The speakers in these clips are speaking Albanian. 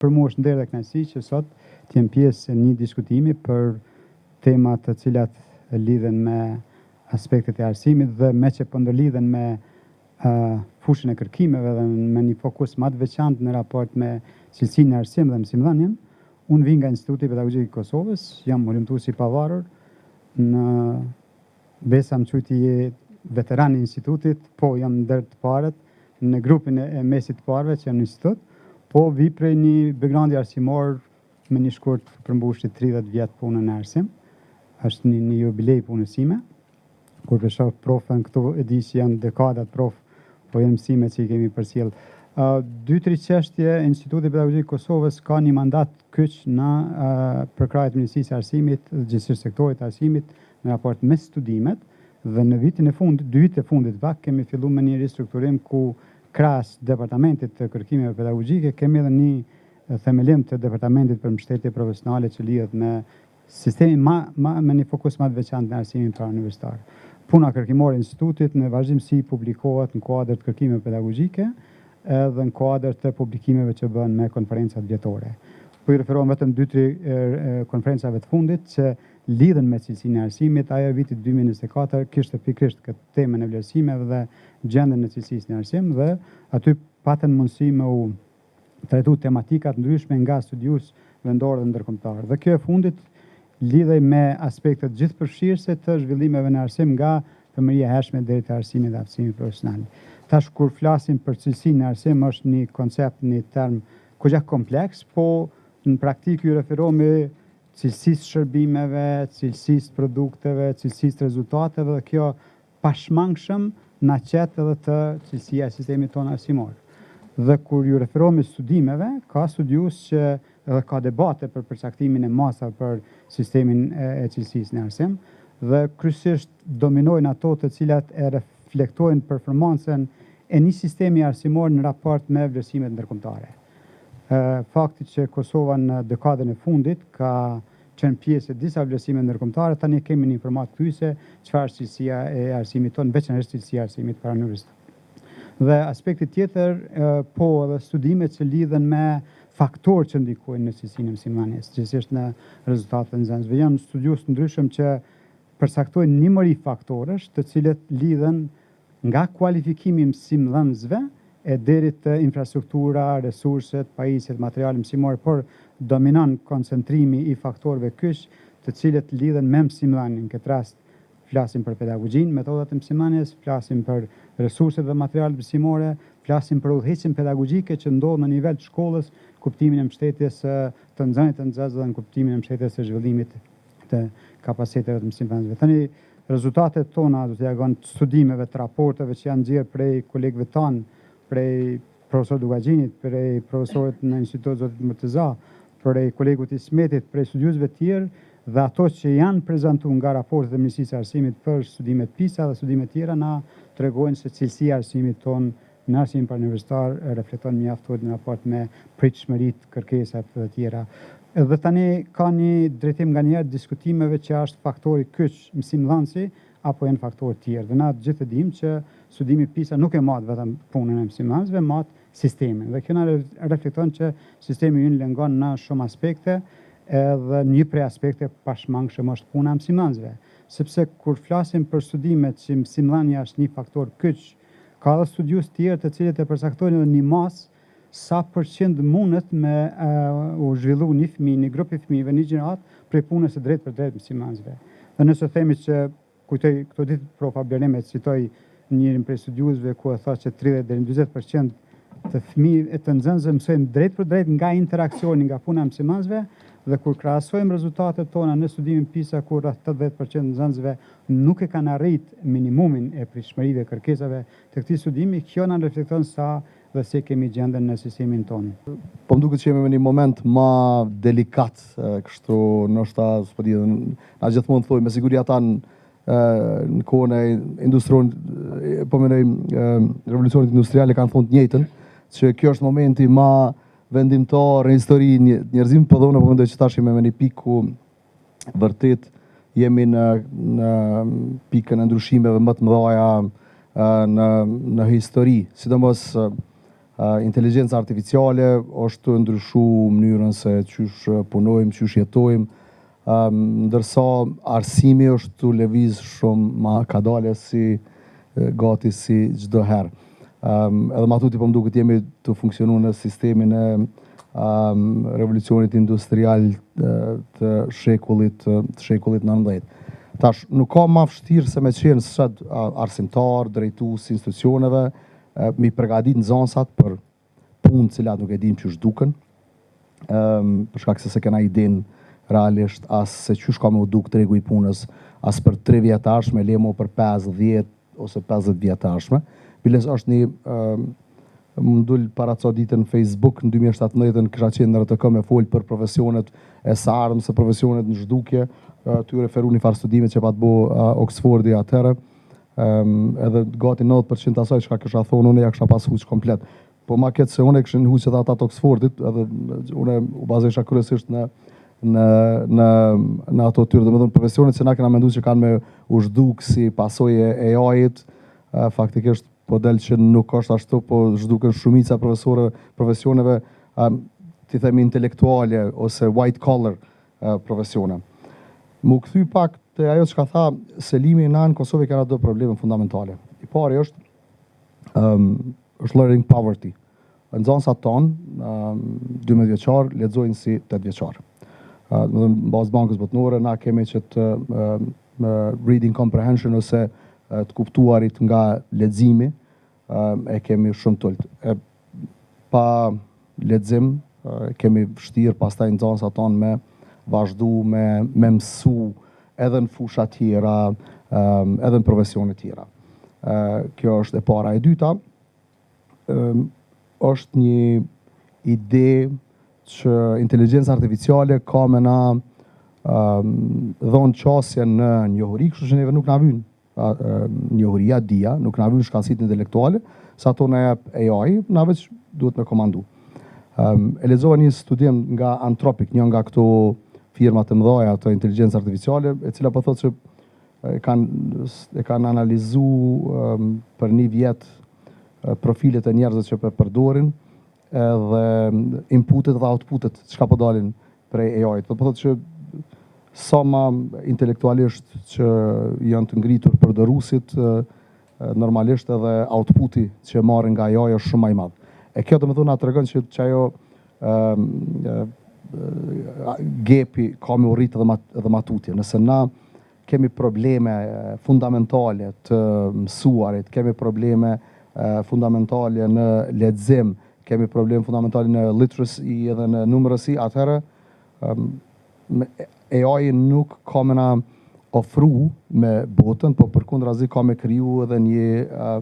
Për mua është nder dhe kënaqësi që sot të jem pjesë e një diskutimi për tema të cilat lidhen me aspektet e arsimit dhe meqë po ndërlidhen me fushën e kërkimeve dhe me një fokus ma të veçantë në raport me cilësinë në arsim dhe mësimdhënien. Unë vij nga Instituti Pedagogjik i Kosovës, jam hulumtues i pavarur në Besa më quajti je veteran i institutit, po jam ndër të parët në grupin e mesit të parëve që jam në institut, po vi prej një backgroundi arsimor me një shkurt përmbushi 30 vjet punën në arsim. Është një, një jubilej punës sime. Kur po shoh profën këtu e di që janë dekadat prof, po janë mësime që i kemi përcjell. Uh, dy, tri çështje, Instituti Pedagogjik i Kosovës ka një mandat kyç në uh, përkrahje të Ministrisë së Arsimit dhe gjithsesi sektorit të arsimit në raport me studimet dhe në vitin e fundit, dy vitet e fundit pak, kemi fillu me një ristrukturim ku krahas Departamentit të Kërkimeve Pedagogjike kemi edhe një themelim të Departamentit për Mbështetje Profesionale që lidhet me sistemin ma, ma, me një fokus ma të veçantë në arsimin parauniversitar. Puna kërkimore e institutit në vazhdimësi publikohet në kuadër të kërkimeve pedagogjike edhe në kuadër të publikimeve që bëhen me konferencat vjetore. Po i referohem vetëm dy-tri konferencave të fundit që lidhen me cilësinë e arsimit, ajo e vitit 2024 kishte pikërisht këtë temën e vlerësimeve dhe gjendjen e cilësisë në arsim dhe aty patën mundësi me u trajtu tematika të ndryshme nga studiues vendorë dhe ndërkombëtarë. Dhe kjo e fundit lidhej me aspektet gjithëpërfshirëse të zhvillimeve në arsim nga fëmijëria e hershme deri te arsimi dhe aftësimi profesional. Tash kur flasim për cilësinë në arsim është një koncept, një term goxha kompleks, po në praktikë ju referohemi cilësisë së shërbimeve, cilësisë së produkteve, cilësisë së rezultateve dhe kjo pashmangshëm na qet edhe te cilësia e sistemit tonë arsimor. Dhe kur ju referohemi studimeve, ka studiues që edhe ka debate për përcaktimin e masave për sistemin e, e cilësisë në arsim dhe kryesisht dominojnë ato të cilat e reflektojnë performancën e një sistemi arsimor në raport me vlerësimet ndërkombëtare. Fakti që Kosova në dekadën e fundit ka qenë pjesë e disa vlerësimeve ndërkombëtare, tani kemi një informatë kyçe çfarë është cilësia e arsimit tonë, veçanërisht cilësia e arsimit parauniversitar. Dhe aspekti tjetër, po edhe studimet që lidhen me faktorë që ndikojnë në cilësinë e mësimdhënies, gjithsesi në rezultatet e nxënësve. Janë studiues të ndryshëm që përcaktojnë një mori faktorësh të cilët lidhen Nga kualifikimi i mësimdhënësve e deri te infrastruktura, resurset, pajisjet, materialet mësimore, por dominon koncentrimi i faktorëve kyç të cilët lidhen me mësimdhënien, në këtë rast flasim për pedagogjinë, metodat e mësimdhënies, flasim për resurset dhe materialet mësimore, flasim për udhëheqjen pedagogjike që ndodh në nivel të shkollës, kuptimin e mbështetjes së të nxënit të nxënësve dhe në kuptimin e mbështetjes së zhvillimit të kapaciteteve të mësimdhënësve. Tani rezultatet tona, do të jagon të studimeve, të raporteve që janë nxjerrë prej kolegëve tanë, prej profesor Dukagjinit, prej profesorit në institut zotit Murteza, prej kolegut Ismetit, prej studiuesve të tjerë dhe ato që janë prezantuar nga raportet e Ministrisë së Arsimit për studimet PISA dhe studimet tjera na tregojnë se cilësia e arsimit tonë Në arsimin parauniversitar reflekton mjaft ulët në raport me pritshmëritë, kërkesat dhe tjera. Dhe tani ka një drejtim nganjëherë diskutimeve që është faktori kyç mësimdhënësi apo janë faktorë tjerë. Dhe na të gjithë e dimë që studimi PISA nuk e mat vetëm punën e mësimdhënësve, mat sistemin. Dhe kjo na reflekton që sistemi ynë lëngon në shumë aspekte, edhe një prej aspekteve pashmangshëm është puna e mësimdhënësve. Sepse kur flasim për studimet që mësimdhënia është një faktor kyç Ka edhe studiues tjerë të cilët e përcaktojnë edhe një masë sa përqind mundet me u zhvillu një fëmijë, një grup i fëmijëve, një gjeneratë prej punës së drejtpërdrejtë mësimdhënësve. Dhe nëse themi që kujtoj këto ditë prof Blerim e citoi njërin prej studiuesve ku e tha që 30 deri në 40% të fëmijëve e të nxënësve mësojnë drejtpërdrejt nga interaksioni, nga puna e mësimdhënësve dhe kur krahasojmë rezultatet tona në studimin PISA ku rreth 80% nxënësve nuk e kanë arrit minimumin e pritshmërive, kërkesave të këtij studimi, kjo na reflekton sa dhe si kemi gjendjen në sistemin tonë. Po më duket që jemi në një moment ma delikat, kështu ndoshta, s'po di, na gjithmonë thojmë, me siguri ata në në kohën e industron, po mendoj revolucionit industrial e kanë thonë të njëjtën, që kjo është momenti ma vendimtar në historinë e njerëzimit, po dhe unë po mendoj që tash jemi në një pikë ku vërtet jemi në në pikën e ndryshimeve më të mëdha në në histori, sidomos. Inteligjenca artificiale është tu ndryshu mënyrën se qysh punojmë, qysh jetojmë, ndërsa arsimi është tu lëviz shumë ma kadale si gati si çdo herë. Edhe ma tutje po më duket jemi tu funksionu në sistemin e revolucionit industrial të shekullit të shekullit 19. Tash nuk ka ma vështirë se me qenë sot arsimtar, drejtues institucioneve, mi përgatit nxënësat për punë të cilat nuk e dim qysh duken, për shkak se s'e kena idenë realisht as se qysh ka me u duk tregu i punës, as për 3 vjet të ardhshme, le mo për 5, 10 ose 50 vjet të ardhshme. Biles është një më dul para ca ditë në Facebook në 2017 kisha qenë në RTK me fol për profesionet e së ardhmes, se profesionet në zhdukje, tu referu një farë studime që pat bo Oxfordi atëherë, edhe gati 90% të asaj çka kisha thonë unë ja kisha pas huq komplet. Po ma keq se unë e kishin huq edhe ata të Oxfordit, edhe unë u bazojsha kryesisht në në në në ato tyre, domethënë profesionet që na kena menduar që kanë me u zhduk si pasojë e AI-t, faktikisht po del që nuk është ashtu, po zhduken shumica profesorëve, profesioneve, t'i themi intelektuale ose white collar profesione. Mu kthy pak te ajo çka tha Selimi, na në Kosovë kena do probleme fundamentale. I pari është um, është learning poverty. Nxënësat tonë, um, 12 vjeçar, lexojnë si 8 vjeçar. Uh, do të thënë, në bazë Bankës Botnore, na kemi që të um, reading comprehension ose uh, të kuptuarit nga leximi, um, e kemi shumë të ulët. E, pa lexim, uh, kemi vështirë pastaj nxënësat tonë me vazhdu me, me mësu edhe në fusha tjera, um, edhe në profesione tjera. Uh, kjo është e para. E dyta, um, është një ide që inteligjenca artificiale ka me na um, dhonë qasje në njohuri, kështu që neve nuk na vyn njohuria, dija, nuk na vyn shkathtësitë intelektuale, sa ato na jep AI, na veç duhet me komandu. Um, e lexova një studim nga Anthropic, një nga këto firma të mëdha të inteligjencës artificiale, e cila po thotë që e kanë e kanë analizu um, për një vjet profilet e njerëzve që po përdorin edhe inputet dhe outputet çka po dalin prej AI-t. Po thotë që sa ma intelektualisht që janë të ngritur përdoruesit, normalisht edhe outputi që marrin nga AI është shumë më i madh. E kjo do të thonë na tregon që që ajo ëm gapi ka me u rrit edhe ma, edhe ma tutje. Nëse na kemi probleme fundamentale të mësuarit, kemi probleme fundamentale në lexim, kemi probleme fundamentale në literacy edhe në numeracy, atëherë um, AI nuk ka me na ofru me botën, po përkundrazi ka me kriju edhe një uh,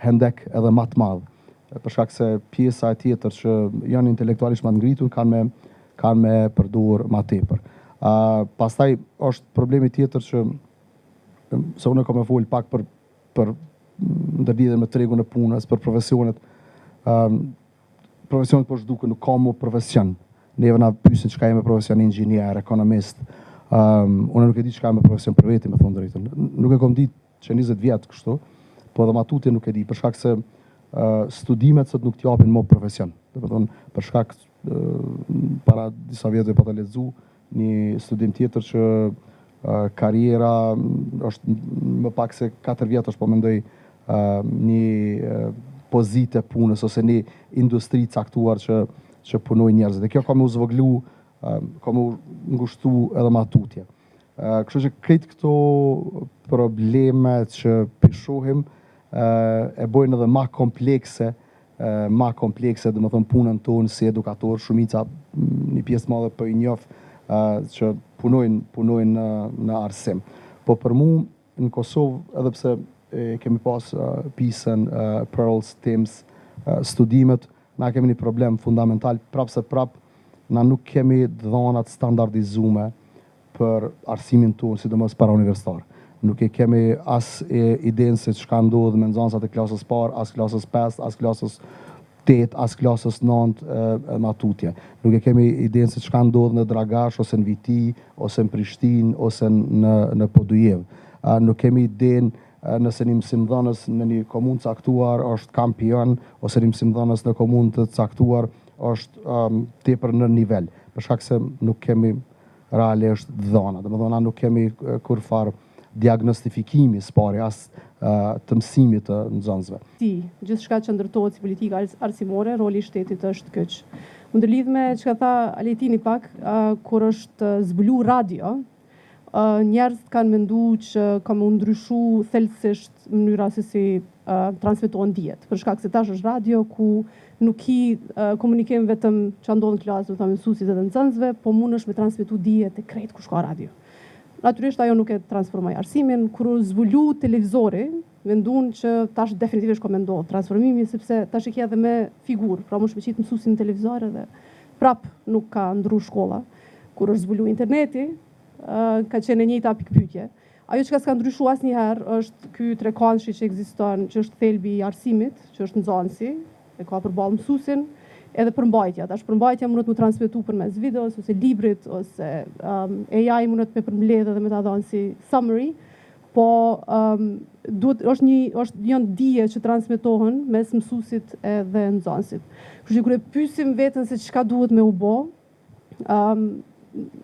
hendek edhe ma të madh. Për shkak se pjesa e tjetër që janë intelektualisht më të ngritur kanë me kanë me përdor ma tepër. Uh, pastaj është problemi tjetër që se unë kam me fol pak për për ndërlidhje me tregun e punës, për profesionet. Um, profesionet po zhduken, nuk ka më profesion. Neve na pyesin çka je me profesion inxhinier, ekonomist. Um, unë nuk e di çka je me profesion për veti, me thonë drejtën. Nuk e kom ditë që 20 vjet kështu, po edhe ma tutje nuk e di, për shkak se uh, studimet sot nuk t'japin më profesion. Do të thonë, për shkak uh, para disa vjetëve pata lexu një studim tjetër që uh, karriera është më pak se 4 vjet është po mendoj uh, një uh, pozitë e punës ose një industri caktuar që që punojnë njerëzit. Dhe kjo ka me u zvoglu, uh, ka me u ngushtu edhe ma tutje. Uh, kështu që krejt këto probleme që po shohim uh, e bojnë edhe ma komplekse uh, ma komplekse, dhe më thonë punën tonë si edukator, shumica një pjesë madhe po i njoh uh, që punojnë punojnë në, në arsim. Po për mu në Kosovë, edhe pse e kemi pas uh, PISA-n, uh, PIRLS, TIMSS, uh, studimet, na kemi një problem fundamental, prapë se prapë, na nuk kemi dhënat standardizume për arsimin tonë, sidomos para universitar. Nuk e kemi as e, idenë se çka ndodh me nxënësat e klasës parë, as klasës 5, as klasës 8, as klasës 9 e, e ma tutje. Nuk e kemi idenë se çka ndodh në Dragash ose në Viti, ose në Prishtinë, ose në në Podujevë. A, nuk kemi idenë nëse një mësimdhënës në një komunë caktuar është kampion ose një mësimdhënës në komunë të caktuar është um, tepër në nivel, për shkak se nuk kemi realisht dhëna. Domethënë nuk kemi kurrfarë diagnostifikimi s'pari as të mësimit të nxënësve. Si gjithçka që ndërtohet si politika arsimore, roli i shtetit është kyç. Më ndërlidh me çka tha Aletini pak, kur është zbulu radio, njerëzit kanë mendu që ka me u ndryshu thelbësisht mënyra se si transmetohen dijet. Për shkak se tash është radio ku nuk ki komunikim vetëm që ndodh në klasë, do të thonë mësuesit edhe nxënësve, po mundesh me transmetu dijet e krejt kush ka radio. Natyrisht ajo nuk e transformoi arsimin, kur u zbulu televizori, mendun që tash definitivisht ka me ndodh transformimi, sepse tash e ke edhe me figurë, pra munesh me qitë mësusin në televizor edhe prap nuk ka ndru shkolla. Kur është zbulu interneti, ka qenë e njëjta pikëpyetje. Ajo që s'ka ndryshu asnjëherë është ky trekantëshi që ekziston, që është thelbi i arsimit, që është nxënësi, e ka përballë mësuesin, edhe përmbajtja. Tash përmbajtja mundet mu transmetu përmes videos ose librit ose um, AI mundet me përmbledhë edhe me ta dhënë si summary, po um, duhet është një është janë dije që transmetohen mes mësuesit edhe nxënësit. Kështu që kur e pyesim veten se çka duhet me u bë, um,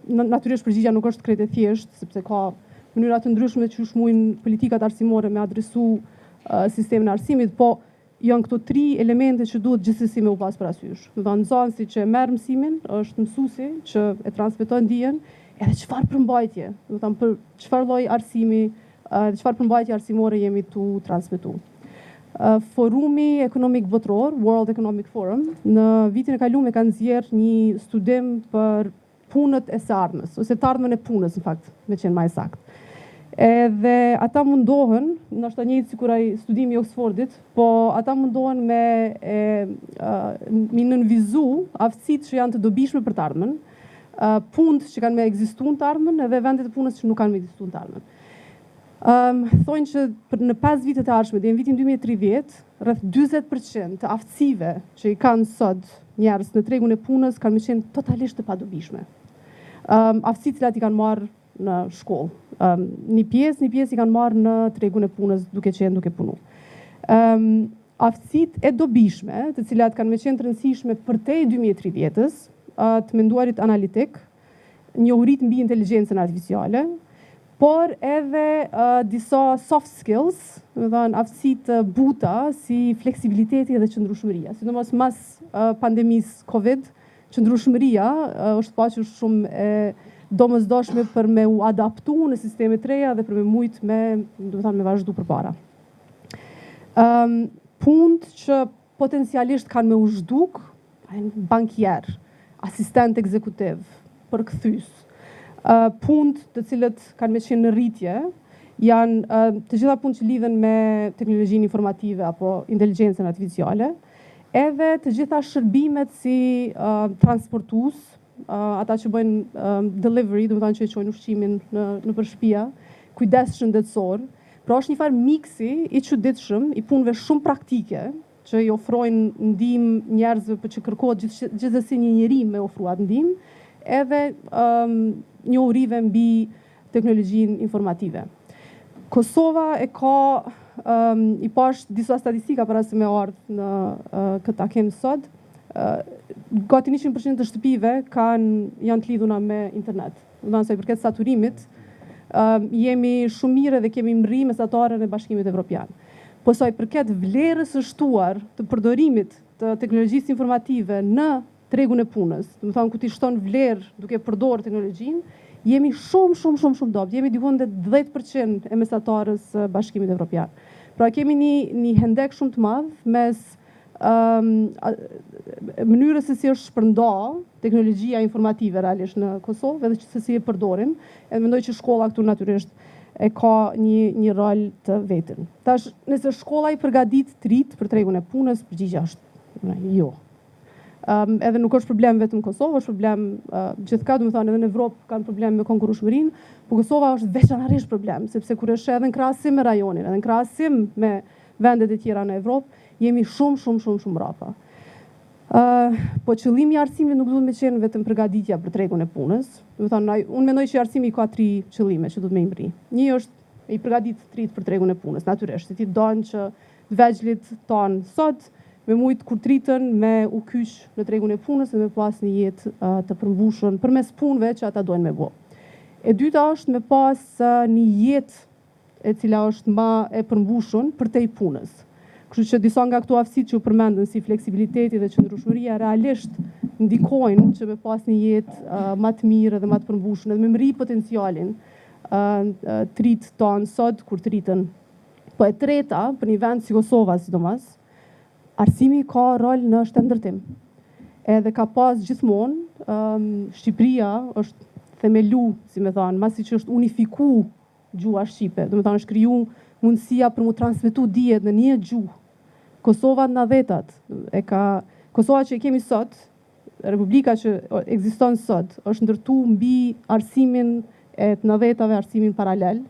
natyrisht përgjigja nuk është krejt e thjeshtë, sepse ka mënyra të ndryshme që mujnë politikat arsimore me adresu uh, sistemin e arsimit, po janë këto tri elemente që duhet gjithsesi me u pas parasysh. Do të thonë nxënësi që e merr mësimin, është mësuesi që e transmeton dijen, edhe çfarë përmbajtje, do të thonë për çfarë lloj arsimi, edhe çfarë përmbajtje arsimore jemi tu transmetu. Forumi Ekonomik Botëror, World Economic Forum, në vitin e kaluar e kanë nxjerr një studim për punët e së ardhmes, ose të ardhmen e punës, në fakt, me qenë ma e saktë. Edhe ata mundohen, ndoshta njëjtë sikur ai studimi i Oxfordit, po ata mundohen me e, mi nënvizu aftësitë që janë të dobishme për të ardhmen, punët që kanë me ekzistu në të ardhmen edhe vendet e punës që nuk kanë me ekzistu në të ardhmen. Um, thonë që për në 5 vitet e ardhshme, deri në vitin 2030, rreth 40% të aftësive që i kanë sot njerëz në tregun e punës kanë me qenë totalisht të padobishme. Um, aftësitë cilat i kanë marrë në shkollë. Um, një pjesë, një pjesë i kanë marrë në tregun e punës duke qenë duke punu. Um, aftësitë e dobishme, të cilat kanë me qenë të rëndësishme përtej 2030-ës, të menduarit analitik, njohurit mbi inteligjencën artificiale, por edhe uh, disa soft skills, do të thonë aftësi të buta si fleksibiliteti dhe qëndrueshmëria. Sidomos mas uh, pandemisë Covid, qëndrueshmëria uh, është pa që është shumë e domosdoshme për me u adaptu në sisteme të reja dhe për me mujt me, do të thonë, me vazhdu përpara. Um, punët që potencialisht kanë me u zhduk, bankier, asistent ekzekutiv, përkthyes, uh, punët të cilët kanë me qenë në rritje, janë uh, të gjitha punët që lidhen me teknologjinë informative apo inteligjencën artificiale, edhe të gjitha shërbimet si uh, transportues, uh, ata që bëjnë um, delivery, do të thonë që e çojnë ushqimin në nëpër shtëpia, kujdes shëndetësor. Pra është një farë miksi i çuditshëm i punëve shumë praktike që i ofrojnë ndihmë njerëzve për që kërkohet gjithsesi një njeri me ofru atë ndihmë, edhe um, njohurive mbi teknologjinë informative. Kosova e ka, um, i pash disa statistika para se me ardhë në uh, këtë takim sot, uh, gati 100% të shtëpive kanë janë të lidhura me internet. Do të thonë sa i përket saturimit, um, jemi shumë mirë dhe kemi mrri mesataren e Bashkimit Evropian. Po sa i përket vlerës së shtuar të përdorimit të teknologjisë informative në tregun e punës, do të thonë ku ti shton vlerë duke përdorur teknologjinë, jemi shumë shumë shumë shumë dobët. Jemi diku në 10% e mesatarës së Bashkimit Evropian. Pra kemi një një hendek shumë të madh mes um, mënyrës se si është shpërnda teknologjia informative realisht në Kosovë edhe se si e përdorim. Edhe mendoj që shkolla këtu natyrisht e ka një një rol të vetin. Tash, nëse shkolla i përgatit të rit për tregun e punës, përgjigja është jo. Um, edhe nuk është problem vetëm në Kosovë, është problem uh, gjithka, do të thonë edhe në Evropë kanë problem me konkurrueshmërinë, po Kosova është veçanërisht problem, sepse kur është edhe në krahasim me rajonin, edhe në krahasim me vendet e tjera në Evropë, jemi shumë shumë shumë shumë mbrapa. Uh, po qëllimi i arsimit nuk duhet me qenë vetëm përgatitja për tregun e punës. Do të thonë, unë mendoj që arsimi ka tri qëllime që duhet me i mbrri. Një është Me i përgatit të rijtë për tregun e punës, natyrisht, se ti don që të vegjlit tanë sot, me mujtë kur t'rritën me u kyç në tregun e punës dhe me pas një jetë të përmbushur përmes punëve që ata dojnë me bo. E dyta është me pas një jetë e cila është ma e përmbushun përtej punës. Kështu që disa nga këto aftësi që u përmendën si fleksibiliteti dhe qëndrueshmëria realisht ndikojnë që me pas një jetë ma të mirë dhe ma të përmbushun edhe me mri potencialin të rijtë tanë sot kur të rritën. Po e treta, për një vend si Kosova sidomos, arsimi ka rol në shtetndërtim. Edhe ka pas gjithmonë, Shqipëria është themelu, si me thonë, masi që është unifiku gjuha shqipe, do me thonë është kriju mundësia për mu transmetu dijet në një gjuhë. Kosova në vetat, e ka, Kosova që e kemi sot, Republika që ekziston sot, është ndërtu mbi arsimin e të nëdhetave, arsimin paralel.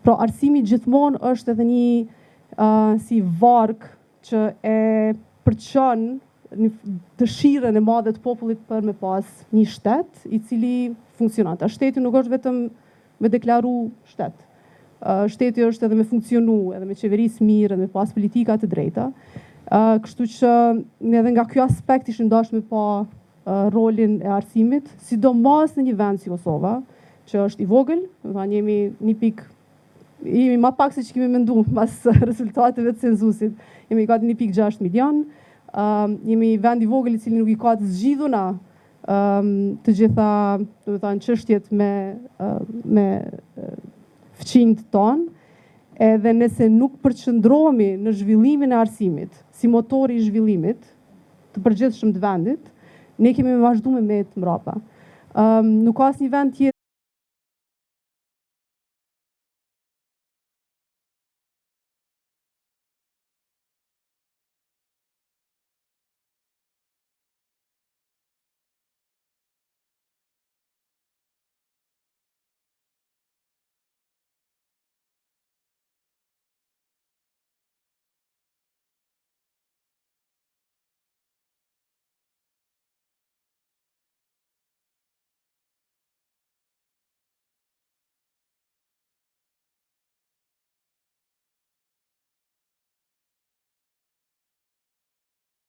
Pra arsimi gjithmonë është edhe një si vark që e përçon një dëshirën e madhe të popullit për me pas një shtet i cili funksionon. Ta shteti nuk është vetëm me deklaru shtet. Shteti është edhe me funksionu, edhe me qeveris mirë, edhe me pas politika të drejta. Kështu që edhe nga ky aspekt ishim dashur me pa rolin e arsimit, sidomos në një vend si Kosova, që është i vogël, do të thonë jemi një pikë jemi ma pak se që kemi mendu mas rezultateve të cenzusit. Jemi gati 1.6 milion, jemi vend i vogël i cili nuk i ka të zgjidhuna të gjitha, do të thonë, çështjet me fqinjt tonë, edhe nëse nuk përqendrohemi në zhvillimin e arsimit, si motori i zhvillimit të përgjithshëm të vendit, ne kemi me vazhdu me met mbrapa. Nuk ka asnjë vend tjetër.